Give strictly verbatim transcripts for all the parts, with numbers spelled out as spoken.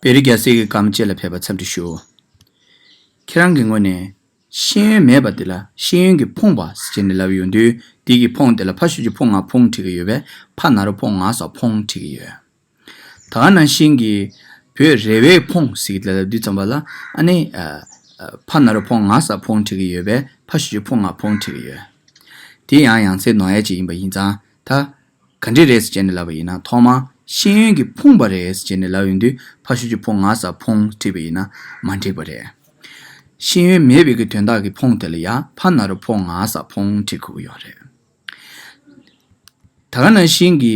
བེ་རི་རྒྱལ་སྲས་ཀྱི་བཀའ་མ་བཅས་ལ་ཕེབས་པ་འཚམས་འདྲི་ཞུ། ཁྱེད་རང་གི་ངོས་ནས་ཤེས་ཡོན་མེད་པ་དེ་ལ་ཤེས་ཡོན་གྱིས་ཕོངས་པ་ཟེར་ནས་ལབ་ཡོང་དུས། དེ་གི་ཕོངས་དེ་ལ་ཕ་ཤུ་གཅིག་ཕོ་ལྔ་ཕོངས་བྲིས་ཀྱི་ཡོད་པས། ཕ་ན་རོ་ཕོ་ང་ས་ཕོངས་བྲིས་ཀྱི་ཡོད། ད་ག་ནང་བཞིན་གྱི་བོད་རེ་བའི་ཕོངས་ཟེར་གྱི་ལབ་དུས་ཙམ་པ་ལ། ཨ་ནི་ཨ་ཨ་ཕ་ན་རོ་ཕོ་ང་ས་ཕོངས་བྲིས་ཀྱི་ཡོད་པས། ཕ་ཤུ་གཅིག་ཕོ་ལྔ་ཕོངས་བྲིས་ཀྱི་ཡོད། དེ་ཡང་ཡང་སེ་ནོར་ཡ་ཅིག་ཡིན་པ་ཡིན་ཙང་། ད་ག་འདྲ་རེད་ཟེར་བྱས་ནས་ལབ་པ་ཡིན་ན། ཐོག་མར་ཤེས་ཡོན་གྱིས་ཕོངས་པ་རེད་ཟེར་བྱས་ནས་ལབ་ཡོང་དུས། ཕ་ཤུ་གཅིག་ཕོ་ང་ས་ཕོངས་བྲིས་པ་ཡིན་ན་མ་འགྲིག་པ་རེད། ཤེས་ཡོན་མེད་པའི་གི་དོན་དག་གི་ཕོངས་དེ་ལ་ཡ་ཕ་ན་རོ་ཕོ་ང་ས་ཕོངས་བྲིས་དགོས་ཀྱི་ཡོད་རེད། ད་ག་ནང་བཞིན་གྱི་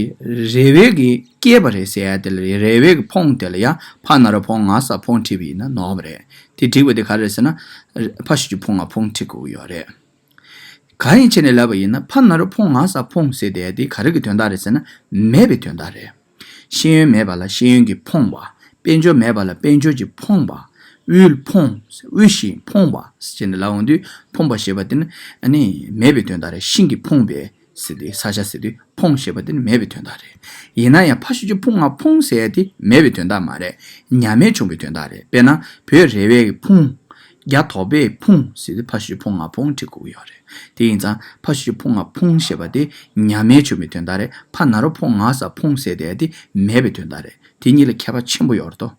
རེ་བའི་གི་སྐྱེས་པ་རེད་ཟེར་ཡ་དེ་ལ། རེ་བའི་གི་ཕོངས་དེ་ལ་ཡ་ཕ་ན་རོ་ཕོ་ང་ས་ཕོངས་བྲིས་པ་ཡིན་ན་ནོར་བ་རེད། དེ་འགྲིག་པ་དེ་ག་རེ་རེད་ཟེར་ན། ཕ་ཤུ་གཅིག་ཕོ་ལྔ་ཕོངས་བྲིས་དགོས་ཀྱི་ཡོད་རེད། གང་ཡིན་བྱས་ནས་ལབ་པ་ཡིན་ན། ཕ་ན་རོ་ཕོ་ང་ས་ཕོངས་ཟེར་དེ་དེ་ག་རེ་གི་དོན་དག་རེད་ཟེར་ན། མེད་པའི་དོན་དག་རེད། ཤེས་ཡོན་མེད་པ་ལ་ཤེས་ཡོན་གྱིས་ཕོངས་པ། དཔལ་འབྱོར་མེད་པ་ལ་དཔལ་འབྱོར་གྱིས་ཕོངས་པ། དབུལ་ཕོངས། དབུལ་ཞིང་ཕོངས་པ་ཟེར་ནས་ལབ་འོང་དུས། ཕོངས་པ་ཞེས་པ་དེ་ནི་ཨ་ནི་མེད་པའི་དོན་དག་རེད། ཤིང་གིས་ཕོངས་པའི་ཟེར་དུས། ས་ཆ་ཟེར་དུས། ཕོངས་ཞེས་པ་དེ་ནི་མེད་པའི་དོན་དག་རེད། ཡིན་ན་ཡང་ཕ་ཤུ་གཅིག་ཕོ་ལྔ་ཕོངས་ཟེར་ཡ་དེ་མེད་པའི་དོན་དག་མ་རེད། ཉམས་མེད་བྱུང་བའི་དོན་དག་རེད། དཔེར་ན་བོད་རེ་བའི་གི་ཕོངས། རྒྱ་དོག་པའི་ཕོངས་ཟེར་དུས། ཕ་ཤུ་གཅིག་ཕོ་ལྔ་ཕོངས་བྲིས་དགོས་ཀྱི་ཡོད་རེད། དེ་ཡིན་ཙང་ཕ་ཤུ་གཅིག་ཕོ་ལྔ་ཕོངས་ཞེས་པ་དེ་ཉམས་མེད་བྱུང་བའི་དོན་དག་རེད། ཕ་ན་རོ་ཕོ་ང་ས་ཕོངས་ཟེར་དེ་དེ་མེད་པའི་དོན་དག་རེད། དེ་གཉིས་ལ་ཁྱད་པར་ཆེན་པོ་ཡོད་རེད་དོ།